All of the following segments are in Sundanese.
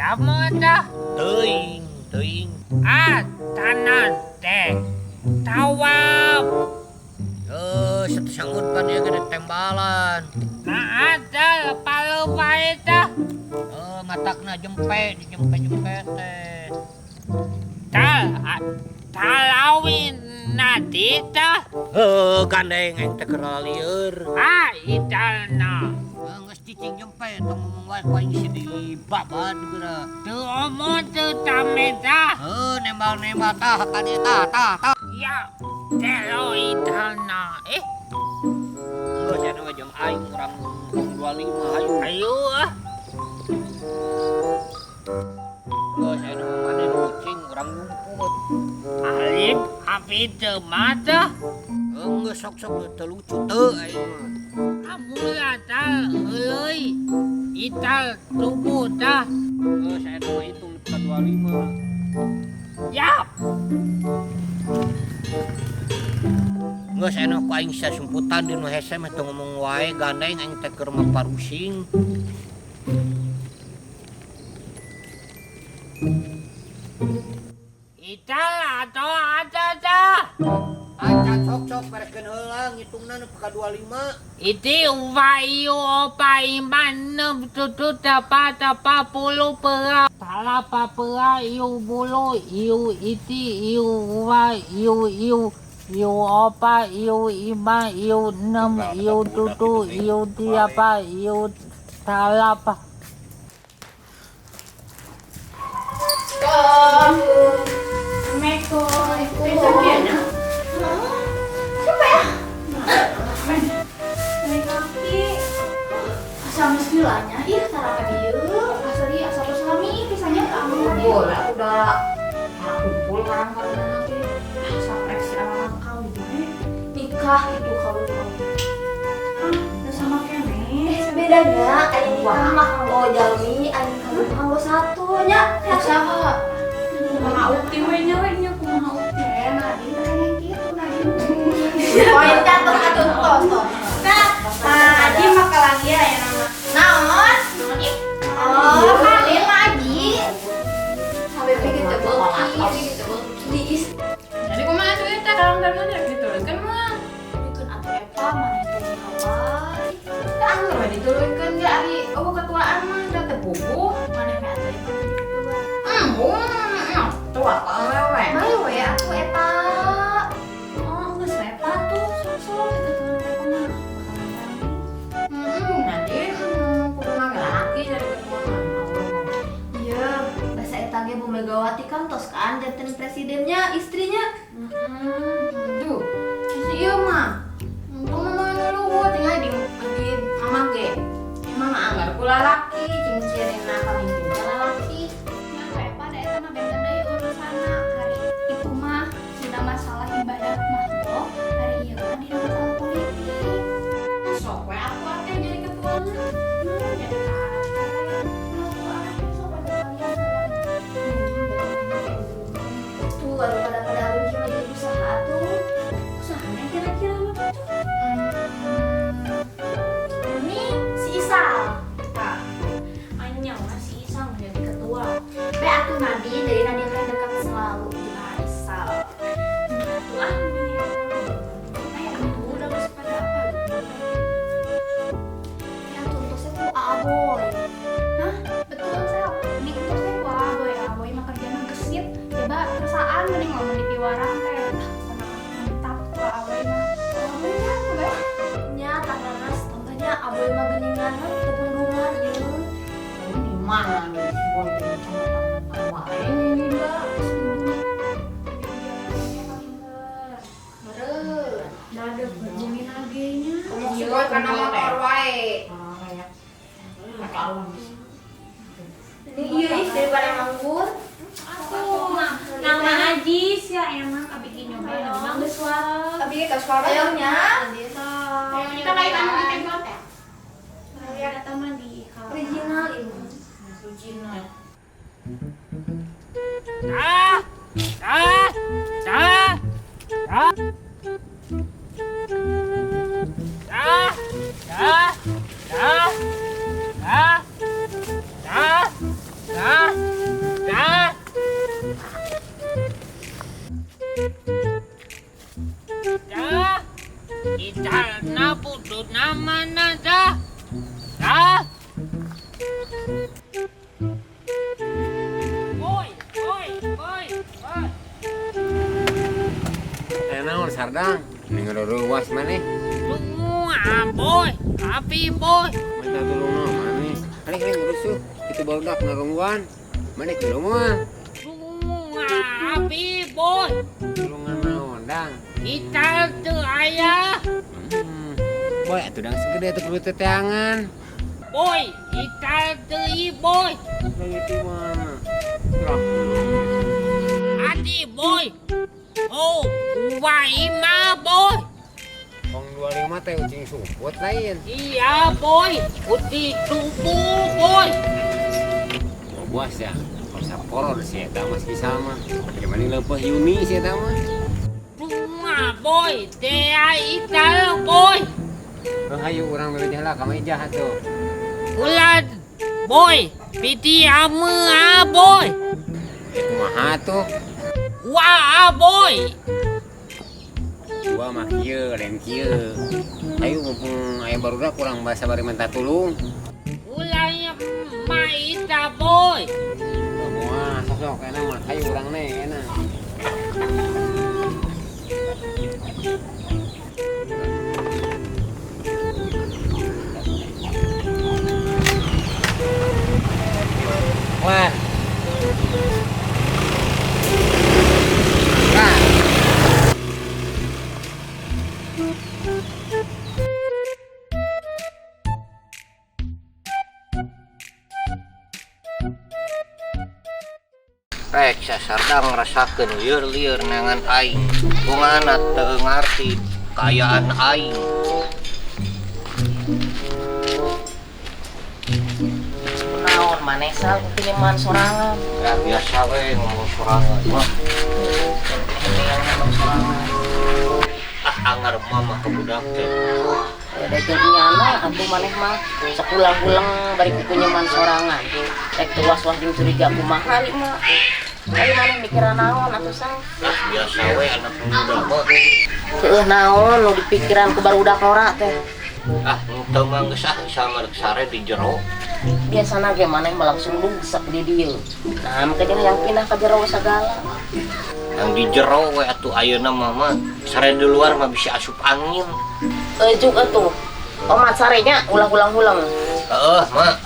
Kamu tah? Teuing, teuing. Ah, tanah teh. Tawab. Eh, sanggut pan ieu gede tembalan. Nah, ada palu wae tah. Eh, matakna jempe, dijempe-jempe teh. Tal, talawin nadi tah. Heuh, gandeng aing teh keur lieur. Ah, italna. Geus cicing jempe tong ngomong wae ku aing si dibabad geura. Teu omong teu tame tah. Heuh, nembal-nembal tah ka dieu tah tah tah. Ya, telo italna. Eh, Geus aya mah jeung aing urang 25 hayu. Ayo ah. Geus aya mah maneh kucing urang nyumput. Alif api teu mata. Geus sok-sok teu lucu teu aing mah. Amula tal heuleuy. Ital tubuh tah. Geus aya mah itu ka 25. Yap. Geus aya ku aing sasumputan di nu hese mah teu ngomong wae gandeng aing teh keur mah parusing. Ital atau ada tah. Acan sok-sok bereskeun heula ngitungna nepi ka 25. Iti wayu opa iman nem tutu tapa tapa puluh pera talapa pera iu bulu iu iti iu wa iu iu iu opa iu ima iu nem iu tutu iu tiapa iu talapa. Assalamualaikum. Siapa ya? Naik kaki. Asa geus gilanya ih tara ka dieu. Asli asa terus kami pisahnya kamu. Boleh aku udah kumpul barang-barang nanti. Asa preksi ala kau gitu eh. Nikah gitu kawin. Ah, udah sama kene. Bedanya aya nikah mah kanggo jalmi, aya kawin kanggo satu nya. Usaha. Kumaha ukti we nya we nya kumaha ukti. Eh, Nadine teh kayak gitu Nadine. Poin catur atuh tos tos. Nah, Aji mah kalangia ya nama. Naon? Naon ih? Oh, Kalian mah Aji. HBP gitu beuki, gitu beuki diis. Jadi kumaha tuh eta kalau enggak mana diturunkeun mah. Dikeun atuh eta maneh teh hawaii. Tah mah diturunkeun ge ari eueuh ketuaan mah da teu puguh. Maneh teh atuh eta. Tua ka awewe. Bae we atuh eta. Oh, geus lepa tuh sok-sok ketuaan lepa mah. Heeh, nanti kudu laki jadi ketua mah. Iya, bahasa eta ge Bu Megawati kan tos kan janten presidennya istrinya. Duh, si ieu mah. Untung mah nu luhur tinggal di mama ge. Emang anggar ku lalaki, jeung cirina pamimpin teh lalaki. Nya lepa da eta mah benten deui urusanna. Hari itu mah dina masalah ibadah mah toh, hari ieu mah dina masalah politik. Sok we aku teh jadi ketuana. Jadi karakter. Tuh anu pada-pada rugi mah jadi usaha tuh. Usahanya kira-kira apa tuh? Ini si Isal. Tah, anya mah si Isal jadi ketua. Be atuh Nadine dari Nadine teh dekat selalu jeung Isal. Atuh ah nih. Eh, atuh udah geus pada apa? Ya atuh entosnya ku Aa Boy. Hah? Betul, Sel. Ini entosnya ku Aa Boy. Aa Boy mah kerjana gesit. Coba kersaan mending ngomong di piwarang teh. Ah, pernah mantap ku Aa Boy mah. Aa Boy mah kumaha? Nya tangganas tambahnya Aa Boy mah geuningan we teu pundungan ieu. Di mana nih si Boy teh kecamatan wae lila. Meureun. Dada berjungin agenya. Ngomong si Boy kana motor wae. Ini ieu ih daripada nganggur. Aku mah nama Aji sih ya enak abi ge nyobain emang geus suara. Abi ke suara. Ayo nya. Kita kayak anu di tembok teh. Kalian eta mah di Original ieu. Original. Ah, ah, ah, ah. Ah, ah, ah, ah, ah, ah. Sardang, mending ngeruruas maneh. Tunggu boy, api boy. Minta tulung no maneh. Alih alih rusuh, itu barudak narungguan. Maneh kieu mah. Tunggu api boy. Tulungan naon dang? Ical teu aya. Boy atuh dang segede teu kudu teteangan. Boy, ical deui boy. Leungit di mana? Adi boy. Oh, 25 boy. Kong 25 teh ucing suput lain. Iya boy, putih tubuh boy. Oh, buas ya. Kalau saporor sih eta mah si sama. Gimana leumpeuh Yuni sih eta mah. Cuma boy, teh ical boy. Oh, hayu urang beli jalan ka meja atuh. Ulah boy, piti ame ah boy. Kumaha tuh? Wah boy. Dua mah kieu, lain kieu. Ayo mumpung aya barudak kurang bahasa bari minta tulung. Ulahnya mah ita boy. Wah, sok-sok enak mah. Ayo urang nih enak. Wah. Wah. Rek sasardang ngerasakeun lieur-lieur neangan aing. Bungana teu ngarti kaayaan aing. Naon maneh sal pinjeman sorangan. Ya biasa we ngomong sorangan mah. Ngomong sorangan. Ah anggar mama ke budak teh. Da nyana atuh maneh mah sakulang-ulang bari ku pinjeman sorangan. Rek teu was-was jeung curiga kumaha ieu mah. Ari maneh mikiran naon atuh sang? Ah biasa we anak muda mah. Heueuh naon nu dipikiran ku barudak ngora teh. Ah henteu mah geus ah sama rek sare di jero. Biasana ge maneh mah langsung lugsak di dieu. Nah, makanya yang pindah ke jero sagala. Yang di jero we atuh ayeuna mah mah sare di luar mah bisa asup angin. Ejuk atuh. Omat sarenya ulah ulang-ulang. Heeh, mak.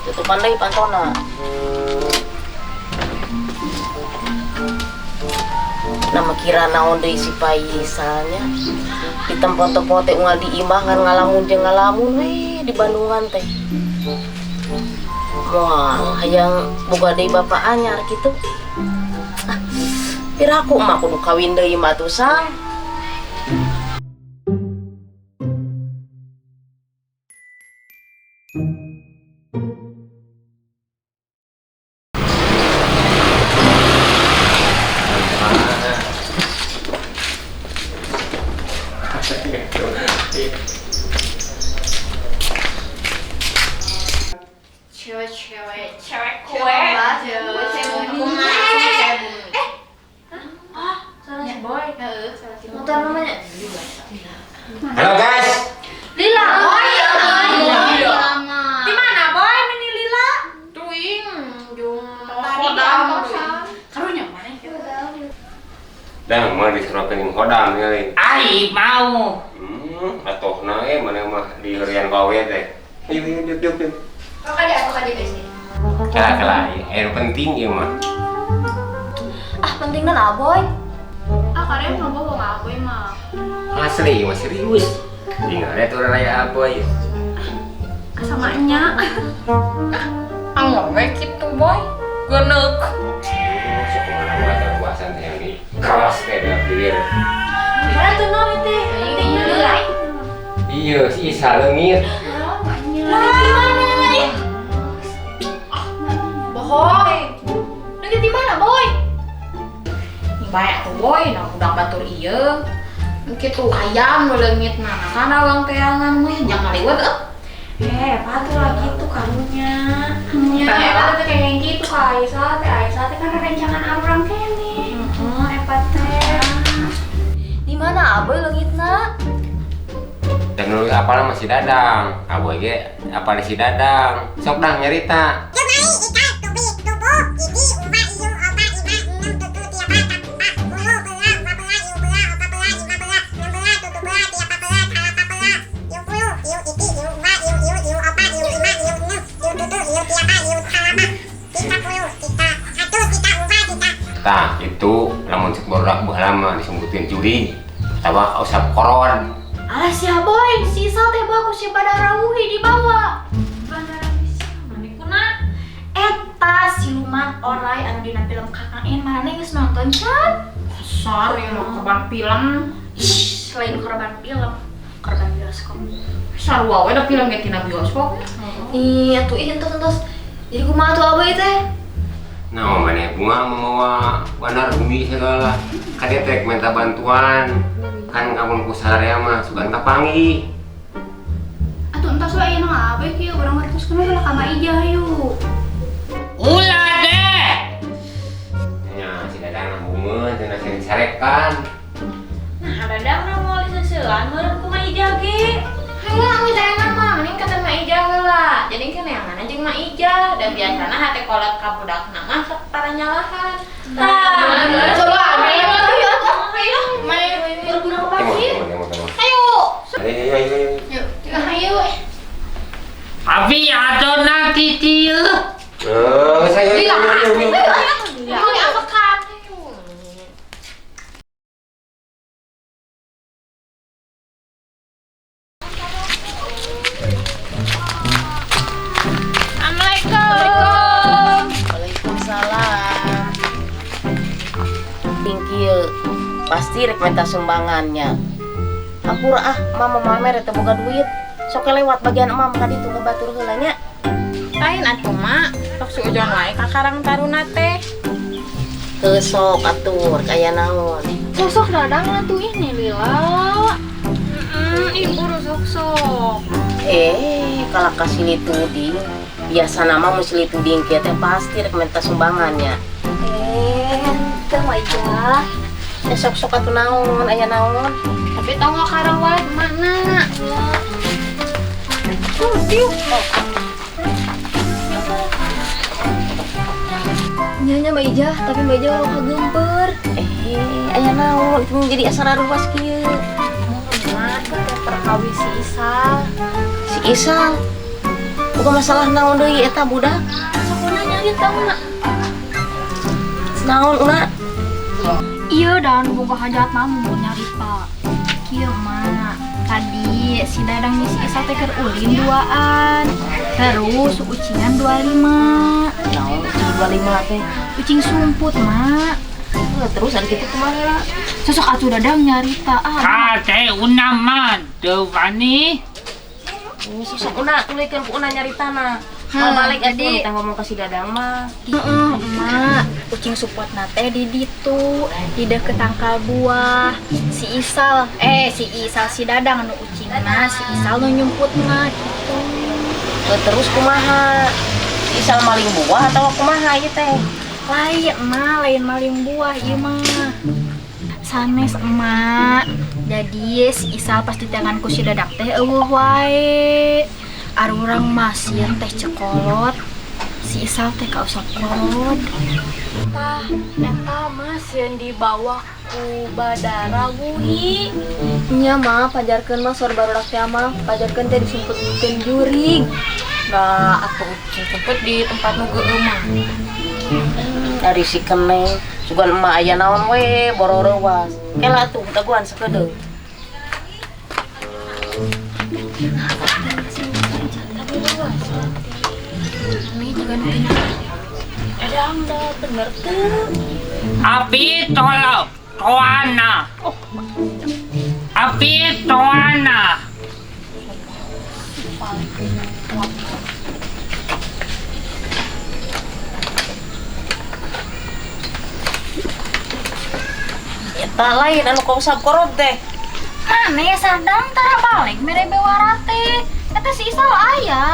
Tutupan deui pantona. Nah, mikira naon deui si Paisalnya. Di tempat-tempat teh unggal di imah ngan ngalamun jeung ngalamun we di Bandungan teh. Moal hayang boga deui bapak anyar kitu. Ah, piraku mah kudu kawin deui mah atuh sang. Cewek-cewek, cewek kue. Motor namanya. Halo guys. Lila, boy. Di mana boy? Meni Lila. Tuing jeung Hodam. Karunya maneh. Dang mah disuruhkeun jeung hodam ningali. Ai mau. Atohna ge maneh mah di heurean gawe teh. Ayo yuk yuk yuk. Kok ada guys nih. Kala-kala, air penting ieu mah. Ah pentingna lah boy. Ah kalian nggak bohong aboy mah. Asli, mah serius. Tinggal ada tuh raya aboy. Sama nya. Angor we kitu boy. Geuneuk. Sekolah puasan teh yang di keras teh dalam bibir. Mana tuh non teh? Iya, si Isa leungit. Bohong. Leungit di mana, boy? Bae atuh boy, nah budak batur ieu. Kitu ayam nu leungit mah, kana urang teangan mah jangan liwet euy. Patuh lah gitu karunya. Nya, eta teh kayak gitu ka Aisyah teh, Aisyah teh kan rencangan urang kene. Heeh, eta teh. Di mana aboy leungitna? Dan nu apal mah si Dadang. Aboy ge apal si Dadang. Sok dang nyarita. Tah itu lamun cek barudak baheula mah disebutkeun jurig atawa usap koron. Alah sia Boy, si Isal teh bawa ku si Badara Wuhi dibawa. Badara Wuhi kuna? Eta siluman orai anu dina film KKN marane geus nonton can? Sorry mau korban film. Ih, lain korban film, korban bioskop. Sarua we da film ge tina bioskop. Ih, atuh ih entos-entos. Jadi kumaha tuh Aboy teh? Nah, maneh bunga mamawa bandar bumi segala. Kadetek minta bantuan. Kan kamun ku sararea mah sugan kapanggih. Atuh entos we ayeuna Aboy kieu urang ngartoskeun we lah ka Ma Ijah yuk. Ulah deh. Nya si Dadang bunga cenah sering sarekan. Nah, Dadang mah moal diseuselan meureun ku Ma Ijah ge. Hayang misalnya mah mending kata Ma Ijah heula. Jadi kan yang mana jeung Ma Ijah dan biasana hate kolot ka budakna mah sok tara nyalahan. Tah, coba ayo ayo main buru-buru ke pagi. Ayo. Ayo ayo ayo. Ayo. Abi atau nanti dieu. Saya Ayo, ayo, ayo. Assalamualaikum. Waalaikumsalam. Tingkieu pasti rek minta sumbangannya. Hampura ah, mama mamer teu boga duit. Sok lewat bagian emam ka ditu ngabatur heula nya. Lain atuh mak, sok suujon wae ka Karang Taruna teh. Heuh sok atuh, aya naon. Sosok Dadang atuh ini lila. Heeh, ibu sok-sok. Kalau kasih lituding, biasa nama mun si lituding kieu teh pasti rek minta sumbangannya. Teu Ma Ijah. Sok-sok atuh naon, aya naon. Tapi tong karawat mana? Tuh, diuk. Nya Ma Ijah, tapi Ma Ijah ulah kagemper. Aya naon itu jadi asa raruas kieu. Mak, teh perkawi si Isal. Si Isal. Bukan masalah naon deui eta budak. Sok nanya nyarita una. Naon una? Iya dan boga hajat mah mun nyarita. Kieu mah tadi si Dadang si Isal teh keur ulin duaan. Terus ucingan 25. Naon ucing 25 teh? Ucing sumput, Mak. Terus ada kitu kumaha? Sosok atuh Dadang nyarita ah. Kate una mah teu wani. Sosok una tulikeun ku una nyaritana. Mau balik jadi kita ngomong ke si Dadang mah. Heeh, Emak. Ucing supotna teh di ditu, di deukeut tangkal buah. Si Isal, si Dadang nu ucingna, si Isal nu nyumputna gitu. Terus kumaha? Si Isal maling buah atau kumaha ieu teh? Lain, Emak, lain maling buah ieu mah. Sanes, Emak. Jadi si Isal pas diteangan ku si Dadang teh eueuh wae. Arurang masih teh cekolot. Si Isal teh kausap kolot. Tah, eta mah sieun dibawa ku Badara Wuhi. Nya mah pajarkeun mah sor barudak teh mah, pajarkeun teh disumputkeun jurig. Nah, atuh ucing sumput di tempat nu geueuh mah. Dari si keneng, sugan emak aya naon we bororeuwas. Kela atuh daguan sakedeung. Ini juga nanya. Dadang dah bener tuh. Abi tolong toana. Abi toana. Eta lain anu kausap korot teh. Mana ya Sadang tara balik mere bewara teh. Eta si Isal aya.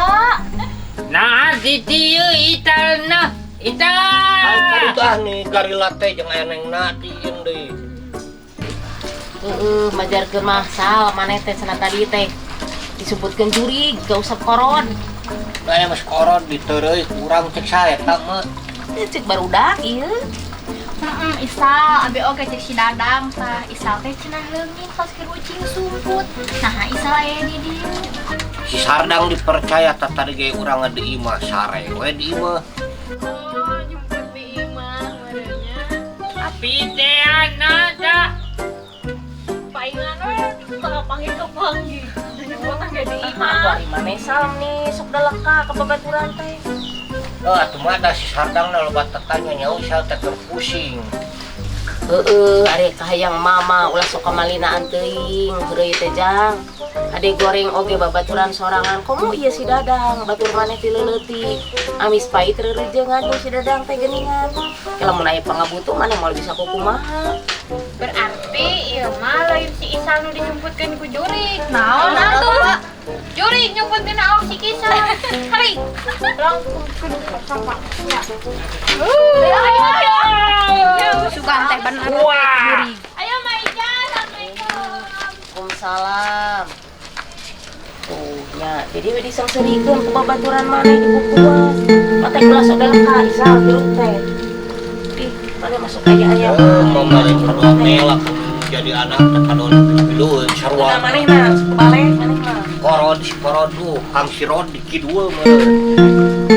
Nah, di dieu Italna. Ital. Itu ah nih garila teh jeung aya nengna tieun deui. Heeh, majarkeun mah sal maneh teh cenah tadi teh disebutkeun jurig kausap koron. Da aya mas koron diteureuy kurang cek sae eta mah. Cek barudak ieu. Heeh, Isal, abi oge cek si Dadang tah. Isal teh cenah leungit pas keur ucing sumput. Nah, Isal aya di dieu. Si Sardang dipercaya tah tadi ge urang di imah sare we di imah. Oh, nyumput di imah merenya. Kopi teh ana dah. Paingan we kapanggih kapanggih. Jemputan jadi Atuh imah. Ari maneh Sal nih sok daleka ka babaturan teh. Oh, atuh mah da si Sardang na loba tetanya nya Isal teh keur pusing. Heeh, ari kahayang mama ulah sok kamalinaan teuing, heureuy teh Jang. Ade goreng oge babaturan sorangan, komo ieu si Dadang, batur maneh ti leuletik. Amis pait reurejeungan jeung si Dadang teh geuningan. Ke lamun aya pangabutuh maneh moal bisa kukumaha. Berarti ieu mah lain si Isal nu dijemputkeun ku jurig. Naon atuh? Jurig nyumputkeun awak si Kisal. Hari. Langsung ke ya. Sugan teh bener. Wah. Ayo Ma Ija, Assalamualaikum. Waalaikumsalam. Tuh nya, jadi we disangseurikeun ku babaturan maneh di bukuan. Mata ulah sok daleka Isal hirup teh. Ih, maneh masuk aya-aya. Eh, mama lain kadua melak jadi anak teh kadua pipilueun sarua. Nah, maneh mah sok balik maneh mah. Korod si korod tuh, Kang si Rod di kidul meureun.